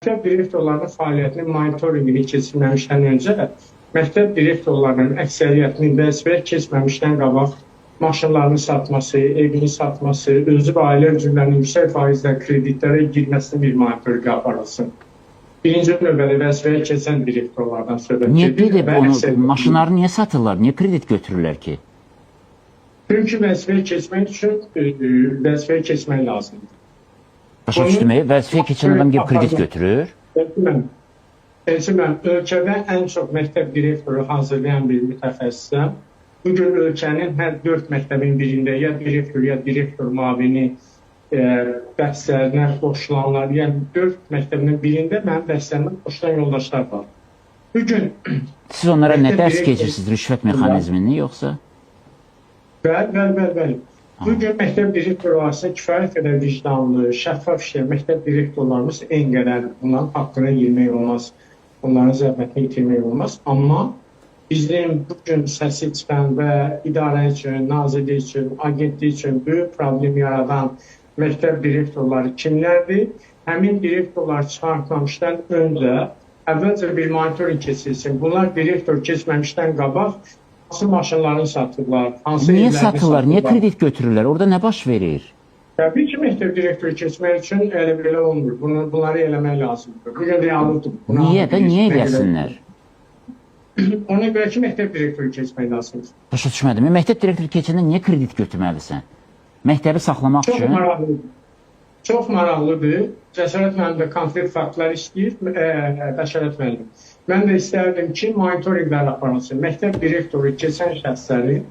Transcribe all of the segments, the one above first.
Məktəb direktorlarının fəaliyyətinin monitorinqini keçirməmişdən öncə məktəb direktorlarının əksəriyyətinin vəzifəyə keçməmişdən qabaq maşınlarını satması, evini satması, özü və ailə üzvlərinin yüksək faizlə kreditlərə girməsinin bir monitorinqi aparılsın. Birinci növbədə vəzifəyə keçən direktorlardan söhbət Niyə gedir gedib və onu əksəriyyəti- maşınları niyə satırlar? Niyə kredit götürürlər ki? Çünki vəzifəyə keçmək üçün vəzifəyə keçmək lazımdır. Başa Onu- düşdüm. Vəzifəyə keçən adam gedib kredit götürür. Elçin müəllim, ölkədə ən çox məktəb direktoru hazırlayan bir mütəxəssisəm. Bugün ölkənin hər 4 məktəbin birində ya direktor, ya direktor müavini dərslərinə qoşulanlar, yəni 4 məktəbin birində mənim dərslərimə qoşulan yoldaşlar var. Bugün Siz onlara nə Məktəb dərs direktoru- keçirsiniz? Rüşvət mexanizmini yoxsa? Bəli, bəli, bəli, bəli. Bugün məktəb direktoru arasında kifayət qədər vicdanlı, şəffaf işləyən məktəb direktorlarımız en qədərdir. Bunların haqqını yemək olmaz, onların zəhmətini itirmək olmaz. Amma bizim bugün səsi çıxan və idarə üçün, nazirlik üçün, agentlik üçün böyük problem yaradan məktəb direktorları kimlərdir? Həmin direktorlar çıxartmamışdan öncə əvvəlcə bir monitorinq keçirilsin. Bunlar direktor keçməmişdən qabaq hansı maşınlarını satırlar, hansı Niyə evlərini satırlar? Niyə satırlar? kredit götürürlər? Orada nə baş verir? Təbii ki, məktəb direktoru keçmək üçün elə belə olmur. Bunları eləmək lazımdır. Bu gün reallıqdır. Bunu Niyə hamı də bilir. niyə Nə qədər- eləsinlər? Ona görə ki, məktəb direktoru keçmək lazımdır. Başa düşmədim. Məktəb direktoru keçəndə niyə kredit götürməlisən? Məktəbi saxlamaq Çox üçün. maraqlıdır. Çox maraqlıdır. Cəsarət müəllim də konkret faktlar istəyir, Bəşarət müəllim. Mən də istərdim ki, monitorinqlər aparılsın. Məktəb direktoru keçən şəxsləri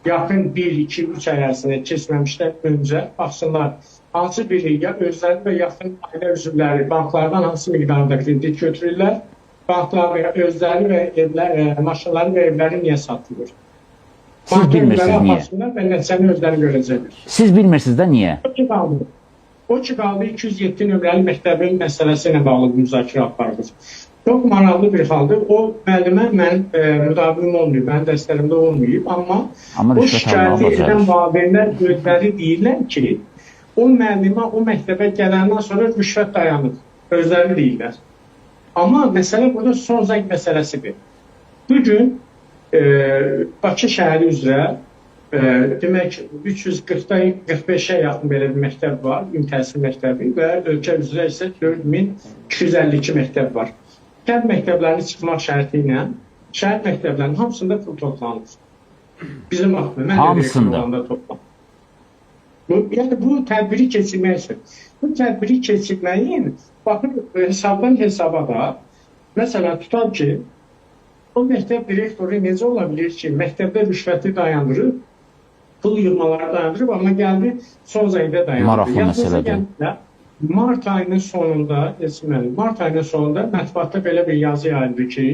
yaxın 1, 2, 3 ay ərzində keçməmişdən öncə baxsınlar, hansı biri ya özləri və yaxın ailə üzvləri banklardan hansı miqdarda kredit götürürlər, banklar və özləri və evlər, maşınları və evləri niyə satılır? Siz bilmirsiniz Monitorinqləri niyə? aparsınlar və nəticəni özləri görəcəklər. Siz bilmirsiniz də niyə? O ki qaldı. O ki qaldı 207 nömrəli məktəbin məsələsi ilə bağlı bir müzakirə aparılır. Çox maraqlı bir haldır. O müəllimə mənim müdavimim olmayıb, mənim dərslərimdə olmayıb, amma, Amma o rüşvət almağı şikayəti bacarır. edən valideynlər özləri deyirlər ki, o müəllimə o məktəbə gələndən sonra rüşvət dayanıb. Özləri deyirlər. Amma məsələ burada son zəng məsələsidir. Bugün Bakı şəhəri üzrə demək 340-dan 45-ə yaxın belə bir məktəb var, ümumi təhsil məktəbi və ölkə üzrə isə 4252 məktəb var. Kənd məktəblərini çıxmaq şərti ilə şəhər məktəblərinin hamısında pul toplanır. Bizim vaxtında, mən də direktor Hamısında. olanda toplanır. Bu, yəni bu tədbiri keçirmək üçün. Bu tədbiri keçirməyin baxın hesabdan hesaba da məsələn tutaq ki, o məktəb direktoru necə ola bilər ki, məktəbdə rüşvəti dayandırıb, pul yığmaları dayandırıb, amma gəldi son zəngdə dayandırdı. Maraqlı Yadınıza məsələdir. gəlirsə, mart ayının sonunda, Elçin müəllim, mart ayının sonunda mətbuatda belə bir yazı yayıldı ki,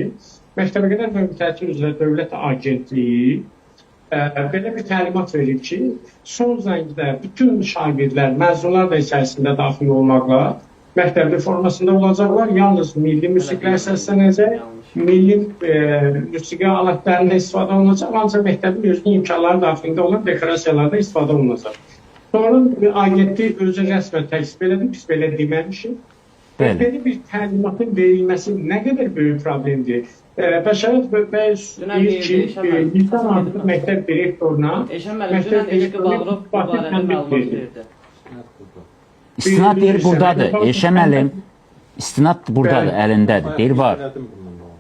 Məktəbəqədər və Ümumi Təhsil üzrə Dövlət Agentliyi belə bir təlimat verib ki, son zəngdə bütün şagirdlər, məzunlar da içərisində daxil olmaqla məktəbli formasında olacaqlar. Yalnız milli musiqilər səslənəcək, milli musiqi alətlərində istifadə olunacaq, ancaq məktəbin özünün imkanları daxilində olan dekorasiyalarda istifadə olunacaq. Sonra agentlik özü rəsmən təksib elədi, biz belə deməmişik. Bəli. Belə bir təlimatın verilməsi nə qədər böyük problemdir. Bəşarət bəy Dünən deyir ki, deyildi, Elşən müəllim. bizdən artıq məktəb direktoruna Elşən müəllim, dünən Eşqi Bağırov bu müvafiq barədə tənbih məlumat verdi. verdi. İstinad deyir Bilirsən, burdadır. bilirsən. Elşən müəllim, istinad burdadır, Bəli. əlindədir. Deyir var. İşlədim bununla bağlı.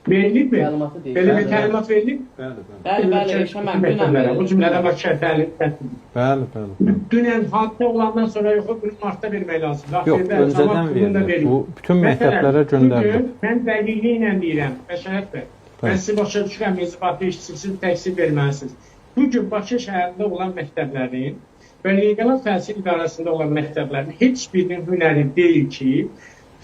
Verilibmi? Məlumatı deyir. Belə bir Bəli, təlimat verilib? Bəli, bəli. Bəli, bəli, Elşən müəllim, dünən Məktəblərə, bu verildi. cümlədən Bakı şəhər təlim təhsil. Bəli, bəli. Dünən hadisə olandan sonra yox, bunu martda vermək lazımdır. Yox, Apreldə, öncədən cavab pulunu da verilir. verin. Bu bütün Məsələn, məktəblərə göndərilib. Bugün mən dəqiqliklə deyirəm, Bəşarət bəy. Mən Bəli. sizi başa düşürəm, inzibati işçisiz, təqsir verməlisiniz. Bugün Bakı şəhərində olan məktəblərin və regional təhsil idarəsində olan məktəblərin heç birinin hünəri deyil ki,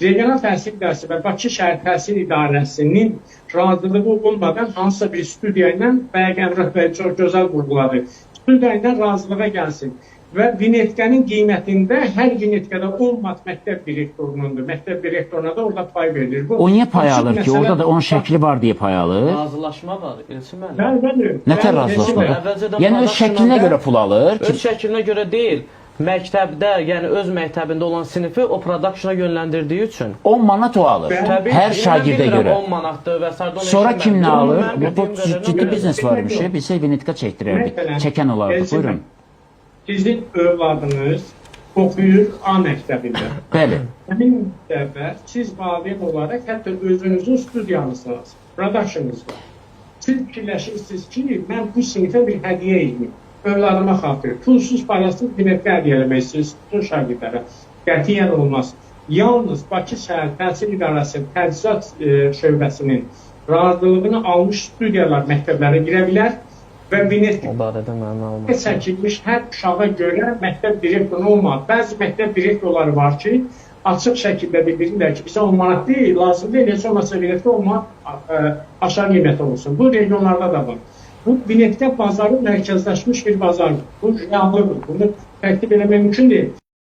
regional təhsil idarəsi və Bakı şəhər təhsil idarəsinin razılığı olmadan hansısa bir studiya ilə, bayaq Əmrah bəy çox gözəl vurğuladı, studiya ilə razılığa gəlsin. Və vinetkənin qiymətində hər vinetkədə 10 manat məktəb direktorunundur. Məktəb direktoruna da orada pay verilir. Bu O niyə pay açıq alır ki? məsələ- Orada da onun şəkli var deyə pay alır. Razılaşma var, Elçin müəllim. Bəli, bəli. Nə tər Bəli, razılaşma Elçin var? bəy. Əvvəlcədən Yəni öz production şəklinə ilə- görə pul alır ki, Öz şəklinə görə deyil. Məktəbdə, yəni öz məktəbində olan sinifi o productiona yönləndirdiyi üçün. 10 manat o alır. Təbii Hər ki, şagirdə mən bilmirəm görə. 10 manatdır və sair. Sonra kim nə alır? Mənim Bu bildiyim qədərilə ciddi belə. biznes varmış. Bilsək vinetka çəkdirərdik. Məsələn, Çəkən olardı. Elçin Buyurun. bəy, sizin övladınız oxuyur A məktəbində. Bəli. Həmin məktəbə siz valideyn olaraq hətta özünüzün studiyanız var, productionınız var. Siz fikirləşirsiniz ki, mən bu sinifə bir hədiyyə edeyim. Övladıma xatir. Pulsuz, parasız binetka hədiyyə eləmək istəyirsiniz bütün şagirdlərə. Qətiyyən olmaz. Yalnız Bakı Şəhər Təhsil İdarəsinin Təchizat şöbəsinin razılığını almış studiyalar məktəblərə girə bilər və binetka O barədə mənim məlumatım yoxdur. çəkilmiş hər uşağa görə məktəb direktoru olmalı. Bəzi məktəb direktorları var ki, açıq şəkildə bildirirlər ki, bizə 10 manat deyil, lazım deyil, heç olmasa biletdə 10 manat aşağı qiymətə olsun. Bu regionlarda da var. Bu biletdə bazarı mərkəzləşmiş bir bazardır. Bu reallıqdır. Bunu tərtib eləmək mümkün deyil.